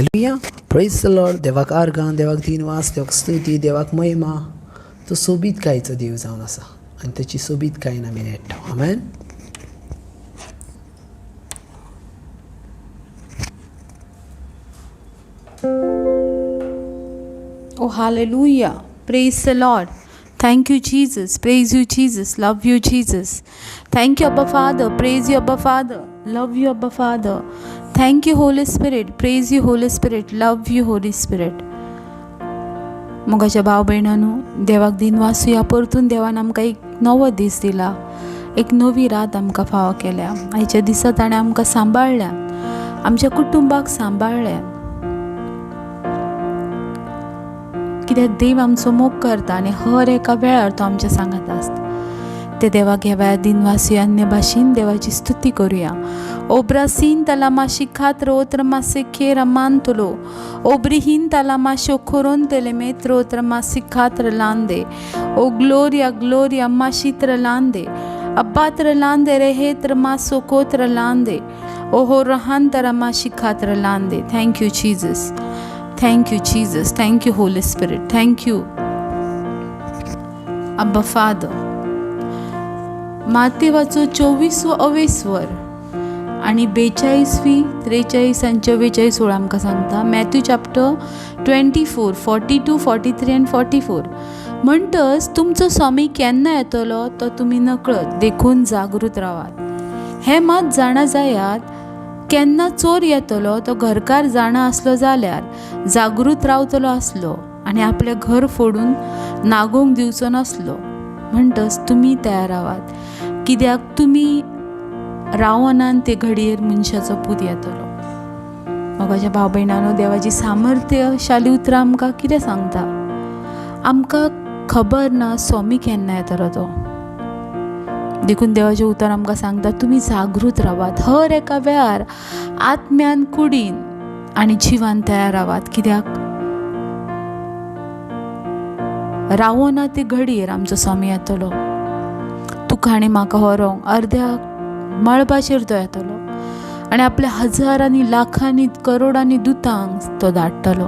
Hallelujah, praise the Lord. देवाक आर्गां, देवाक दिनवास, देवाक स्तुती, देवाक महिमा. तो सोबीतकायेचो देव जावन आसा आनी ताची सोबीतकायेन आमी नेट्टा. आमेन. Oh, hallelujah. Praise the Lord. Thank you, Jesus. Praise you, Jesus. Love you, Jesus. Thank you, Abba Father. Praise you, Abba Father. Love you, Abba Father. Thank you, Holy Spirit. Praise you, Holy Spirit. Love you, Holy Spirit. मोगाच्या भाव भयणांनो, देवाक दिनवासूया. परतून देवान आमकां एक नवो दीस दिला, एक नवी रात आमकां फावो केल्या. आयच्या दिसा ताणें आमकां सांबाळ्ळ्या, आमच्या कुटुंबाक सांबाळ्ळें, कित्याक देव आमचो मोग करता आनी हर एका वेळार तो आमच्या सांगात आसता. ते देवाक ह्या वेळार दिनवासूया, अन्य भाशेन देवाची स्तुती करुया. ओब्रासीन तलामाशी खात्र ओत्र मासे खेर मानतलो ओब्रिहीन तलामाशो खोरोंतले मेत्र ओत्र मासी खात्र लांदे. ओ ग्लोरिया ग्लोरिया माशीत्र लांदे अब्बात्र लांदे रेहेत्र मासो कोत्र लांदे ओहो रहांतरा माशी खात्र लांदे. Thank you Jesus, thank you Jesus, thank you Holy Spirit, thank you Abba Father. मातेवाचो 24वो अवेस्वर आनी 42वी 43 आनी 44 ओळ आमकां सांगता. Matthew chapter 24 42 43 आनी 44. म्हणटच तुमचो स्वामी केन्ना येतलो तो तुमी नकळत, देखून जागृत रावात. हें मात जाणा जायात, केन्ना चोर येतलो तो घरकार जाणा आसलो जाल्यार जागृत रावतलो आसलो आनी आपलें घर फोडून नागोवंक दिवचो नासलो. म्हणटच तुमी तयार रावात, कित्याक तुमी रावनान ते घडयेर मनशाचो पूत येतलो. मोगाच्या भाव भयणांनो, देवाची सामर्थ्यशाली उतरां आमकां कितें सांगता? आमकां खबर ना स्वामी केन्ना येतलो तो. देखून देवाचें उतर आमकां सांगता, तुमी जागृत रावात, हर एका वेळार आत्म्यान, कुडीन आनी जिवान तयार रावात, कित्याक रावना ते घडयेर आमचो स्वामी येतलो. तुका आनी म्हाका व्हरोंक अर्द्या मळबाचेर तो येतलो आनी आपल्या हजारांनी, लाखांनी, करोडांनी दुतांक तो धाडटलो.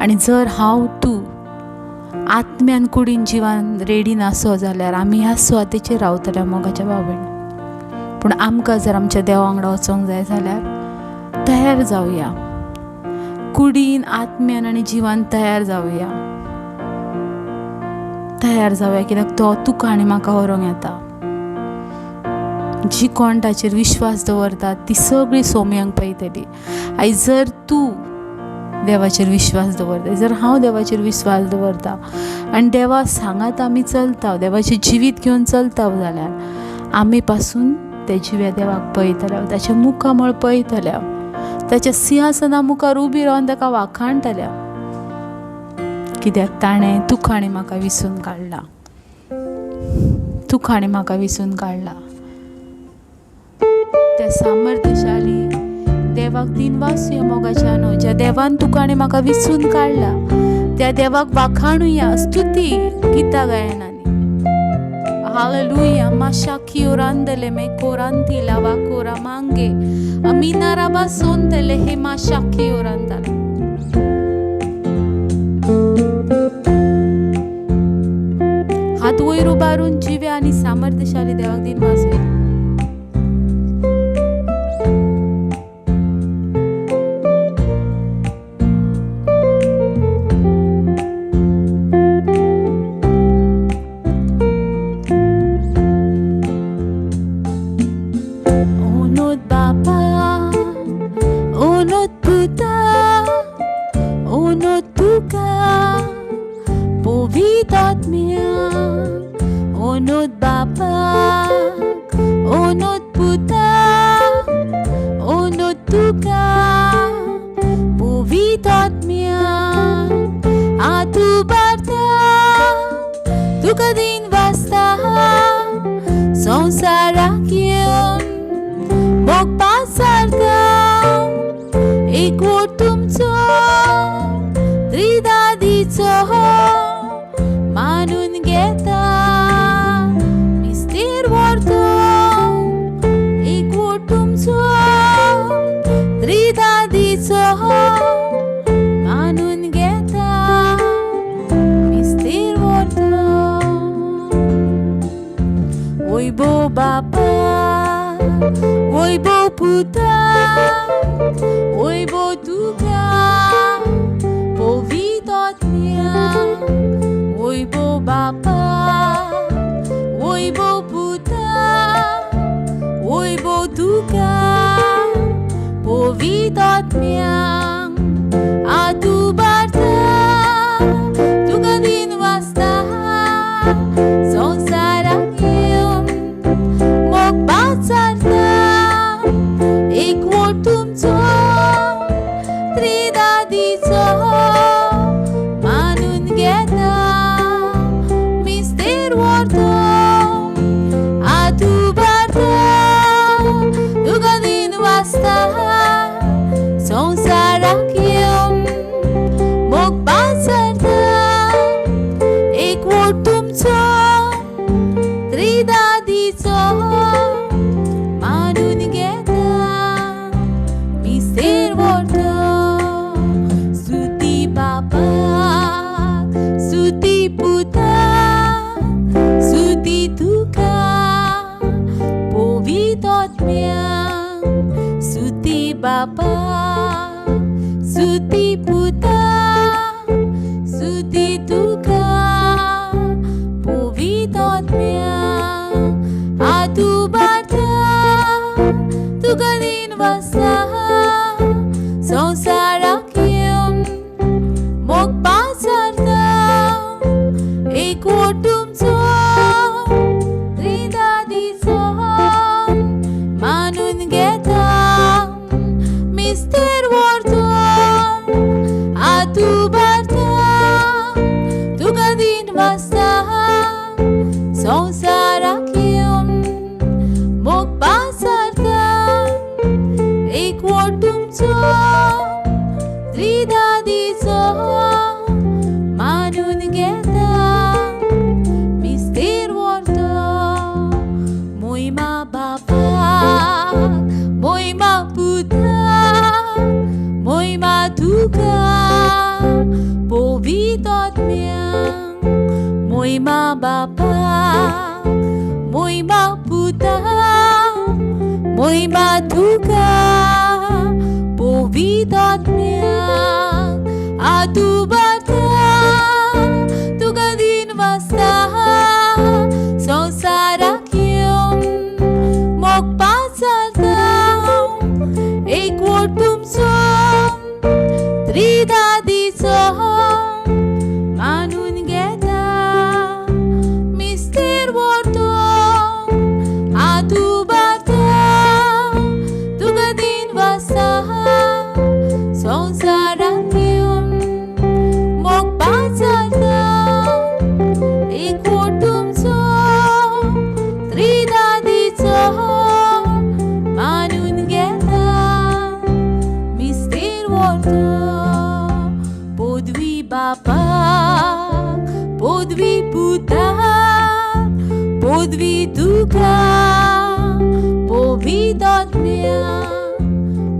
आनी जर हांव तूं आत्म्यान, कुडीन, जिवान रेडी नासो जाल्यार आमी ह्या सुवातेचेर रावतले मोगाच्या भाव भयण. पूण आमकां जर आमच्या देवा वांगडा वचोंक जाय जाल्यार तयार जावया, कुडीन, आत्म्यान आनी जिवान तयार जावया, तयार जावया, कित्याक तो तुका आनी म्हाका व्हरोंक येता. जी कोण ताचेर विश्वास दवरतात ती सगळी सोम्यांक पळयतली. आयज जर तूं देवाचेर विश्वास दवरता, जर हांव देवाचेर विश्वास दवरता आनी देवा सांगात आमी चलता, देवाचें जिवीत घेवन चलता जाल्यार आमी पासून ते जिव्या देवाक पळयतले, ताचें मुखामळ पळयतले, ताच्या सिंहासना मुखार उबी रावन ताका वाखाणटले, कित्याक ताणें तुका आनी म्हाका विसून काडला, तुका आनी म्हाका विसून काडला. त्या सामर्थ्यशाली देवाक दिनवासूया मोगाच्या न्हू, ज्या देवान तुका आनी म्हाका विसून काडला त्या देवाक वाखाणुया स्तुती गीता गायनांनी. हालेलुया. माशा किओरांदले मे कोरांती लावा कोरा मांगे अमीना राबा सोंतले हे माशा किओरांदले. हात वयर उबारून जिव्या आनी सामर्थ्यशाली देवाक दिनवासूया. त्रिदादीचो पुता वैभव तुका पवित्र आत्म्याक वैभव बापा वैभव पुता वैभव तुका पवित्र आत्म्याक आतुबारता तुका दिन वाजता संवसाराक येवन मोग पाचारता एकवट तुमचो त्रिदादीचो मानून घेता मिस्तेर व्हरतो आतुबारता तुका दिन वाजता संवसाराक येवन मोग पाचारता एकवट तुमचो त्रिदादीचो मानून घेता मिस्तेर व्हरतो स्तुती बापाक स्तुती पुताक स्तुती तुका पवित्र आत्म्याक स्तुती बापाक स्तुती पुताक स्तुती तुका पवित्र आत्म्याक आतुबारता तुका दिन वाजता संवसाराक येवन मोग पाचारता एकवट तुमचो त्रिदादीचो मानून घेता मिस्तेर व्हरतो आतुबारता तुका दिन वाजता संवसाराक येवन मोग पाचारता एकवट तुमचो त्रिदादीचो मानून घेता मिस्तेर व्हरतो मोहिमा बापाक मोहिमा पुताक मोहिमा तुका पवित्र आत्म्याक मोहिमा बापाक मोहिमा पुताक मोहिमा तुका पवित्र आत्म्याक आतुबारता तुका दिन वाजता संवसाराक येवन मोग पाचारता एकवट तुमचो त्रिदादीचो मानून घेता मिस्तेर व्हरतो आतुबारता तुका दिन वाजता संवसाराक येवन मोग पाचारता एकवट तुमचो त्रिदादीचो मानून घेता मिस्तेर व्हरतो पदवी बापाक पदवी पुताक पदवी तुका पवित्र आत्म्याक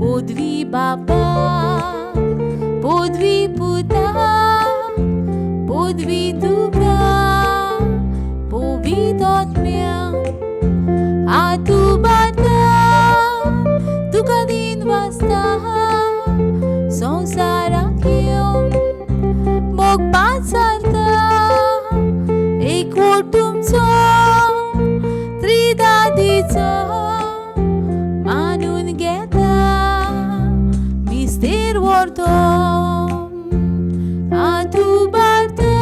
पदवी बापाक पदवी पुताक पदवी तुका पवित्र आत्म्याक आतुबारता तुका दिन वाजता संवसाराक येवन मोग पाचारता एकवट तुमचो त्रिदादीचो मानून घेता मिस्तेर व्हरतो आतुबारता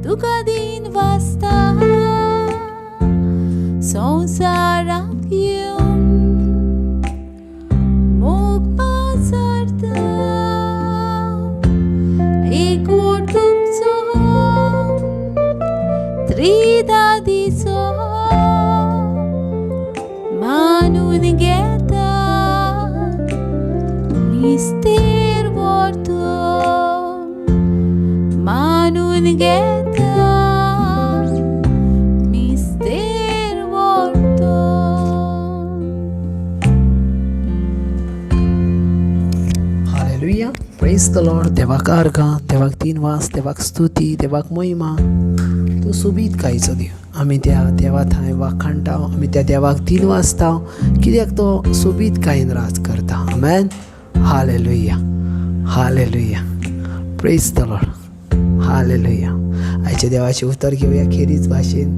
तुका दिन वाजता संवसाराक येवन मोग पाचारता एकवट तुमचो त्रिदादीचो मानून घेता मिस्तेर व्हरतो मानून घेता मिस्तेर व्हरतो. हालेलुया, प्रेज the Lord. देवाक आर्गां, देवाक दिनवास, देवाक स्तुती, देवाक महिमा. तूं सोबीत गायचो देव. आमी त्या देवा थंय वाखाणटा, आमी त्या देवाक दिन वाचता, कित्याक तो सोबीतकायेन राज करता. आमेन. Hallelujah, hallelujah, praise the Lord, hallelujah. आयच्या देवाचें उतर घेवया, खेरीज भाशेन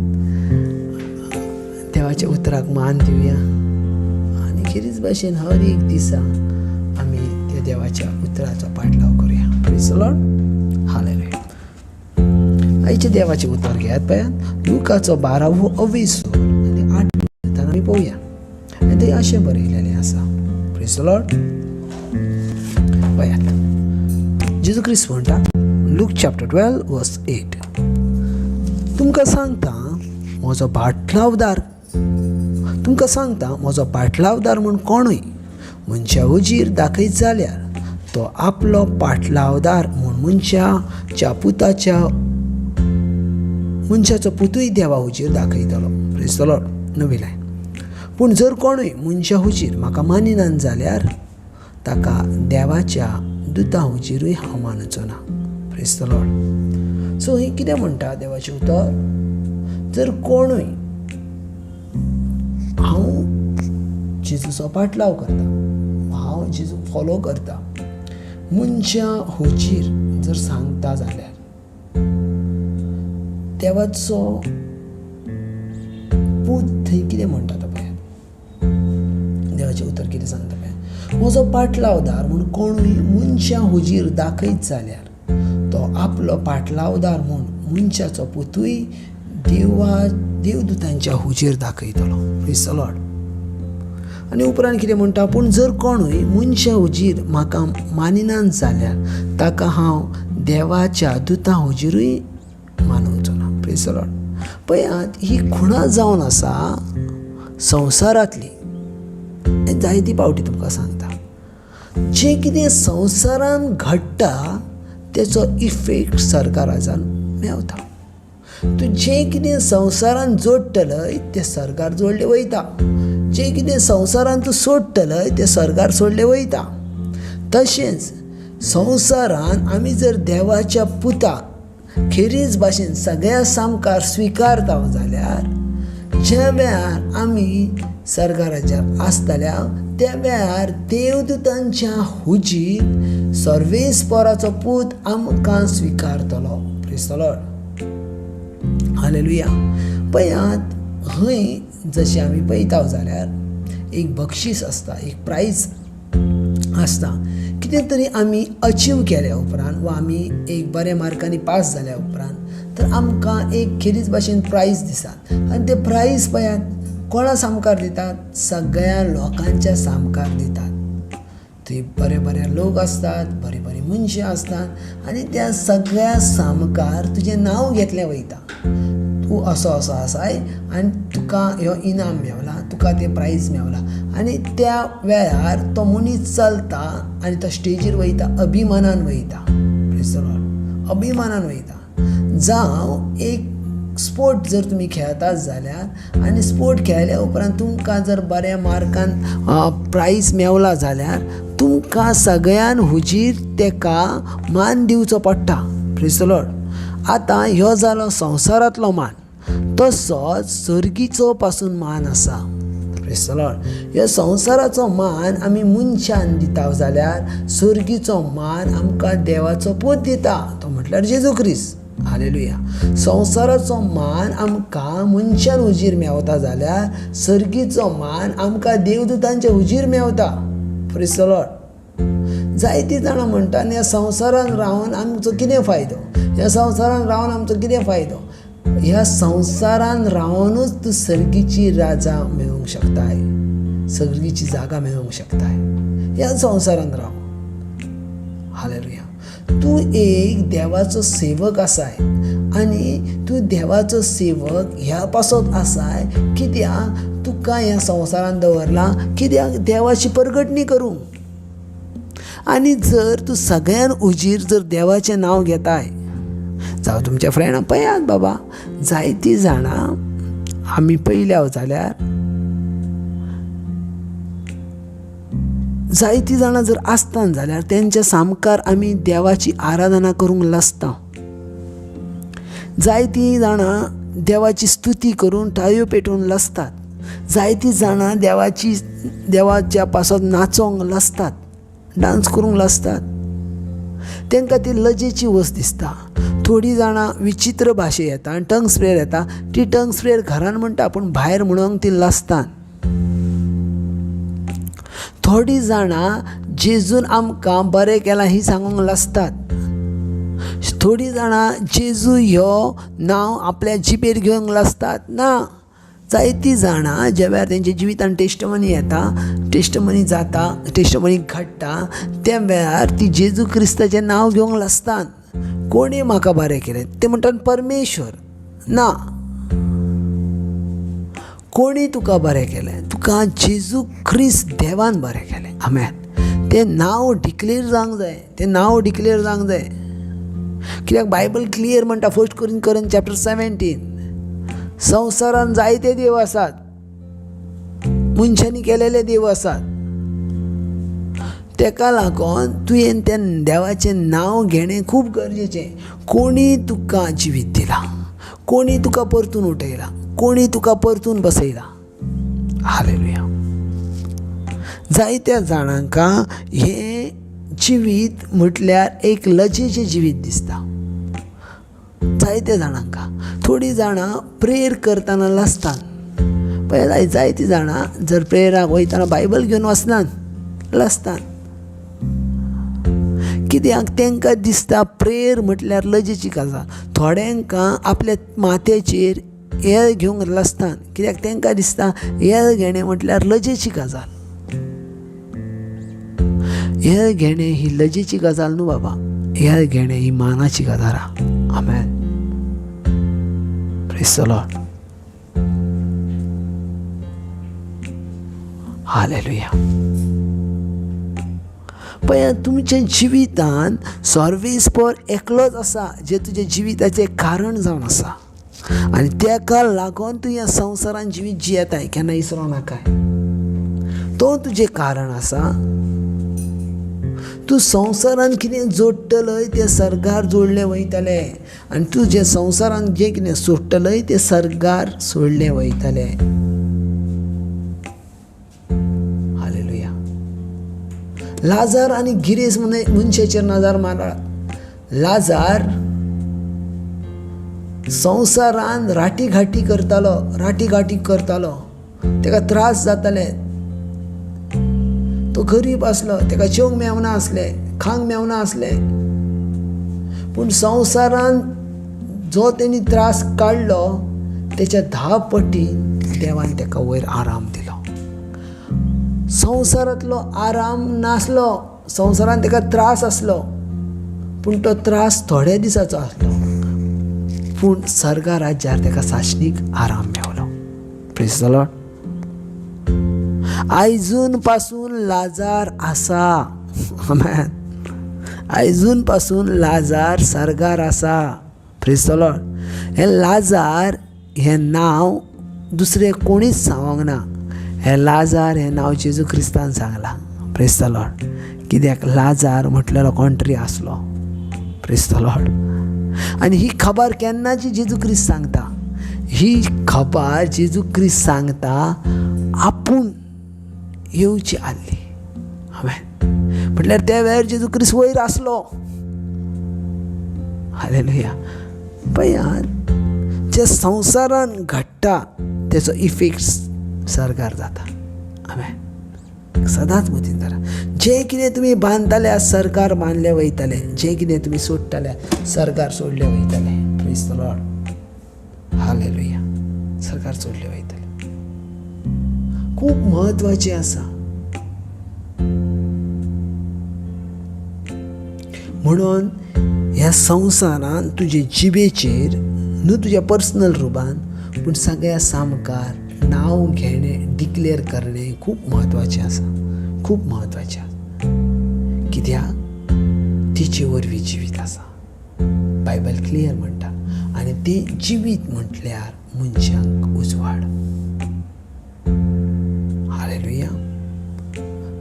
देवाच्या उतराक मान दिवया आनी खेरीज भाशेन हर एक दिसा आमी त्या देवाच्या उतराचो पाटलाव करुया. Praise the Lord, hallelujah. आयच्या देवाचें उतर घेयात पळयात, लुकाचो 12वो अवेसूर आनी 8 उतरान आमी पळोवया आनी थंय अशें बरयलेलें आसा. Praise the Lord. पळयात, जेजू क्रिस्त म्हणटा, लूक चॅप्टर 12 वर्स 8, तुमकां सांगता म्हजो बाटलावदार, तुमकां सांगता म्हजो पाटलावदार म्हूण कोणूय मनशा हुजीर दाखयत जाल्यार तो आपलो पाटलावदार म्हूण मनशाच्या पुताच्या मनशाचो पुतूय देवा हुजीर दाखयतलो. Praise the Lord. नवी लायन. पूण जर कोणूय मनशा हुजीर म्हाका मानिनान जाल्यार ताका देवाच्या दुता हुजीरूय हांव मानचो ना. Praise the Lord. सो ही कितें म्हणटा देवाचें उतर, जर कोणूय हांव जेजूचो पाटलाव करता, हांव जेजूक फॉलो करता, मनशा हुजीर जर सांगता जाल्यार देवाचो पूत थंय कितें म्हणटा तो पळयात, देवाचें उतर कितें सांगता पळयात, म्हजो पाटलावदार म्हूण कोणूय मनशा हुजीर दाखयत जाल्यार तो आपलो पाटलावदार म्हूण मनशाचो पुतूय देवदूतांच्या हुजीर दाखयतलो. Praise the Lord. आनी उपरांत कितें म्हणटा, पूण जर कोणूय मनशा हुजीर म्हाका मानिनान जाल्यार ताका हांव देवाच्या दुतां हुजीरूय मानवचो ना. Praise the Lord. पळयात, ही खुणा जावन आसा संवसारांतली. जायती पावटी तुमकां सांगता, जें कितें संवसारान घडटा तेचो इफेक्ट सरकाराच्यान मेवता. तूं जें कितें संवसारान जोडटलय तें सरकार जोडलें वयता, जें कितें संवसारान तूं सोडटलय तें सरकार सोडलें वयता. तशेंच संवसारान आमी जर देवाच्या पुताक खेरीज भाशेन सगळ्या सामकार स्विकारता जाल्यार ज्या वेळार आमी सरकाराच्या आसतल्या त्या वेळार देवदूतांच्या हुजीर सर्वेस्पराचो पूत आमकां स्विकारतलो. Praise the Lord, hallelujah. पळयात, हय जशें आमी पळयता जाल्यार एक बक्षीस आसता, एक प्रायज आसता, कितें तरी आमी अचीव केल्या उपरांत वा आमी एक बऱ्या मार्कांनी पास जाल्या उपरांत तर आमकां एक खेरीज भाशेन प्रायज दितात आनी ते प्रायज पळयात कोणा सामकार दितात, सगळ्या लोकांच्या सामकार दितात. थंय बरे बरे लोक आसतात, बरी बरी मनशां आसतात आनी त्या सगळ्या सामकार तुजें नांव घेतलें वयता, तूं असो असो आसाय आनी तुका ह्यो इनाम मेवला, तुका तें प्रायज मेवला. आनी त्या वेळार तो मनीस चलता आनी तो स्टेजीर वयता, अभिमानान वयता. Praise the Lord. अभिमानान वयता. जावं एक स्पोर्ट जर तुमी खेळतात जाल्यार आनी स्पोर्ट खेळल्या उपरांत तुमकां जर बऱ्या मार्कान प्रायज मेवला जाल्यार तुमकां सगळ्यान हुजीर तेका मान दिवचो पडटा. Praise the Lord. आतां ह्यो जालो संवसारांतलो मान, तसोच सर्गीचो पासून मान आसा. Praise the Lord. ह्या संवसाराचो मान आमी मनशान दिता जाल्यार सर्गीचो मान आमकां देवाचो पूत दिता, तो म्हटल्यार जेजू क्रिस्त. हालेलुया. संवसाराचो मान आमकां मनशान हुजीर मेवता जाल्यार सर्गीचो मान आमकां देवदूतांच्या हुजीर मेवता. Praise the Lord. जायतीं जाणां म्हणटा ह्या संवसारान रावन आमचो कितें फायदो, ह्या संवसारान रावन आमचो कितें फायदो. ह्या संवसारान रावनूच तूं सर्गीची राजा मेळोवंक शकताय, सर्गीची जागा मेळोवंक शकताय ह्या संवसारान रावन. हालेलुया. तूं एक देवाचो सेवक आसाय आनी तूं देवाचो सेवक ह्या पासत आसाय कित्याक तुका ह्या संवसारान दवरला, कित्याक देवाची परगटणी करूंक. आनी जर तूं सगळ्यान उजीर जर देवाचें नांव घेताय, जावं तुमच्या फ्रेंडां पळयात बाबा, जायतीं जाणां आमी पळयल्या जाल्यार जायतीं जाणां जर आसता जाल्यार तेंच्या सामकार आमी देवाची आराधना करूंक लजता. जायतीं जाणां देवाची स्तुती करून टाळयो पेटोवन लजतात. जायतीं जाणां देवाच्या पासत नाचोंक लजतात, डांस करूंक लजतात. तांकां ती लजेची वस्त दिसता. थोडीं जाणां विचित्र भाशे येता आनी टंग स्प्रेयर येता, ती टंग स्प्रेयर घरान म्हणटा पूण भायर म्हणूंक ती लजतात. थोडीं जाणां जेजून आमकां बरें केलां ही सांगूंक लजतात. थोडीं जाणां जेजू ह्यो नांव आपल्या जिबेर घेवंक लजतात. ना, जायतीं जाणां ज्या वेळार तेंच्या जिवितान टेस्टमनी येता, टेस्टमनी जाता, टेस्टमनी घडटा, त्या वेळार ती जेजू क्रिस्ताचें नांव घेवंक लजतात. कोणी म्हाका बरें केलें ते म्हणटात परमेश्वर. ना, कोणी तुका बरें केलें? तुका जेजू क्रिस्त देवान बरें केलें. आमेन. तें नांव डिक्लेर जावंक जाय, तें नांव डिक्लेर जावंक जाय. कित्याक बायबल क्लियर म्हणटा, 1 कोरिंथियन चॅप्टर 17, संवसारान जायते देव आसात, मनशांनी केलेले देव आसात. तेका लागून तुवें त्या देवाचें नांव घेणें खूब गरजेचें. कोणी तुका जिवीत दिलां, कोणी तुका परतून उठयला, कोणी तुका परतून बसयला. हालेलुया. जायत्या जाणांका हें जिवीत म्हटल्यार एक लजेचें जिवीत दिसता. जायत्या जाणांका. थोडीं जाणां प्रेयर करतना लजतात. पळय, जायतीं जाणां जर प्रेयराक वयतना बायबल घेवन वचनात, लजतात. कित्याक तांकां दिसता प्रेयर म्हटल्यार लजेची गजाल. थोड्यांकां आपल्या माथ्याचेर येळ घेवंक लजतात, कित्याक तांकां दिसता येळ घेणें म्हटल्यार लजेची गजाल. येळ घेणें ही लजेची गजाल न्हू बाबा, येळ घेणें ही मानाची गजाल. आमेन. Praise the Lord. Hallelujah. पळय, तुमच्या जिवितान सर्वेस्पर एकलोच आसा जे तुज्या जिविताचें कारण जावन आसा आनी तेका लागून तूं ह्या संवसारान जिवीत जियेताय. केन्ना इसरो नाकाय, तो तुजें कारण आसा. तूं संवसारान कितें जोडटलय तें सर्गार जोडलें वयतलें आनी तूं जें संवसारान जें कितें सोडटलय तें सर्गार सोडलें वयतलें. हालेलुया. लाजार आनी गिरेस्त मनशाचेर नजर मारात. लाजार संवसारान राटी घाटी करतालो, राटी घाटी करतालो, ताका त्रास जाताले. तो गरीब आसलो, ताका जेवंक मेवना आसलें, खावंक मेवना आसलें, पूण संवसारान जो तेणी त्रास काडलो तेच्या 10 पटीन देवान ताका वयर आराम दिलो. संवसारांतलो आराम नासलो, संवसारान ताका त्रास आसलो, पूण तो त्रास थोड्या दिसाचो आसलो, पूण सर्गा राज्यार ताका साशनीक आराम मेवलो. Praise the Lord. आयजून पासून लाजार आसा. आमेन. आयजून पासून लाजार सर्गार आसा. Praise the Lord. हें लाजार हें नांव दुसरें कोणीच सांगोंक ना. हें लाजार हें नांव जेजू क्रिस्तान सांगलां. Praise the Lord. कित्याक लाजार म्हटलेलो कोण तरी आसलो. Praise the Lord. आनी ही खबर केन्नाची जेजू क्रिस्त सांगता, ही खबर जेजू क्रिस्त सांगता आपूण येवची आसली. हांवें म्हटल्यार त्या वेळार जेजू क्रिस्त वयर आसलो. हालेलुया. पळयात, जे संवसारान घडटा तेचो इफेक्ट सर्गार जाता. हांवें सदांच मतीन धरा, जें कितें तुमी बांदताले सरकार बांदले वयताले, जें कितें तुमी सोडटाले सरकार सोडले वयताले. Praise the Lord. Hallelujah. सरकार सोडले वयताले. खूब म्हत्वाचें आसा. म्हणून ह्या संवसारान तुजे जिबेचेर न्हू तुज्या पर्सनल रुपान, पूण सगळ्या सामकार नांव घेणें, डिक्लेर करणे खूब म्हत्वाचें आसा, खूब म्हत्वाचें आसा. कित्याक तिचे वरवीं जिवीत आसा. बायबल क्लियर म्हणटा. आनी तें जिवीत म्हटल्यार मनशांक उजवाड. हालेलुया.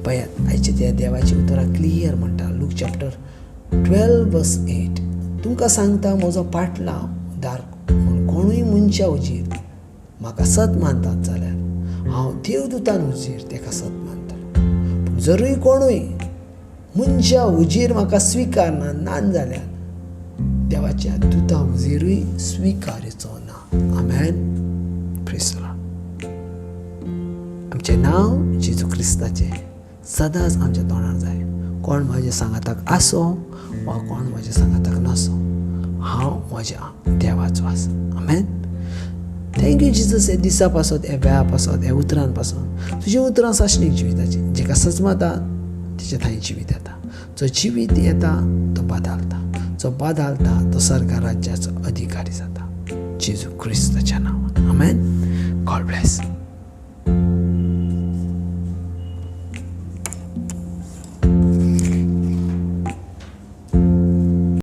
पळयात, आयच्या त्या देवाची उतरां क्लियर म्हणटा. लूक चॅप्टर 12 verse 8, तुमकां सांगता म्हजो पाटलाव दार म्हूण कोणूय मनशा हुजीर म्हाका सत मानतात जाल्यार हांव देवदुतान हुजीर ताका सत मानतलो. पूण जरूय कोणूय मनशा हुजीर म्हाका स्विकारना नान जाल्यार देवाच्या दुतां हुजीरूय स्विकारचो ना. आमेन. Praise the Lord. आमचें नांव जेजू क्रिस्ताचें सदांच आमच्या तोंडार जाय. कोण म्हज्या सांगाताक आसो वा कोण म्हज्या सांगाताक नासो, हांव म्हज्या देवाचो आसा. आमेन. Thank you Jesus, हे दिसा पासत, हे वेळा पासत, हे उतरान पासत. तुजी उतरां सासणीक जिविताची, जेका सजमाता तिचे थंय जिवीत येता, जो जिवीत येता तो बदलता, जो बदलता तो सरकार राज्याचो अधिकारी जाता. जेजू क्रिस्ताच्या नांवान आमेन. God bless.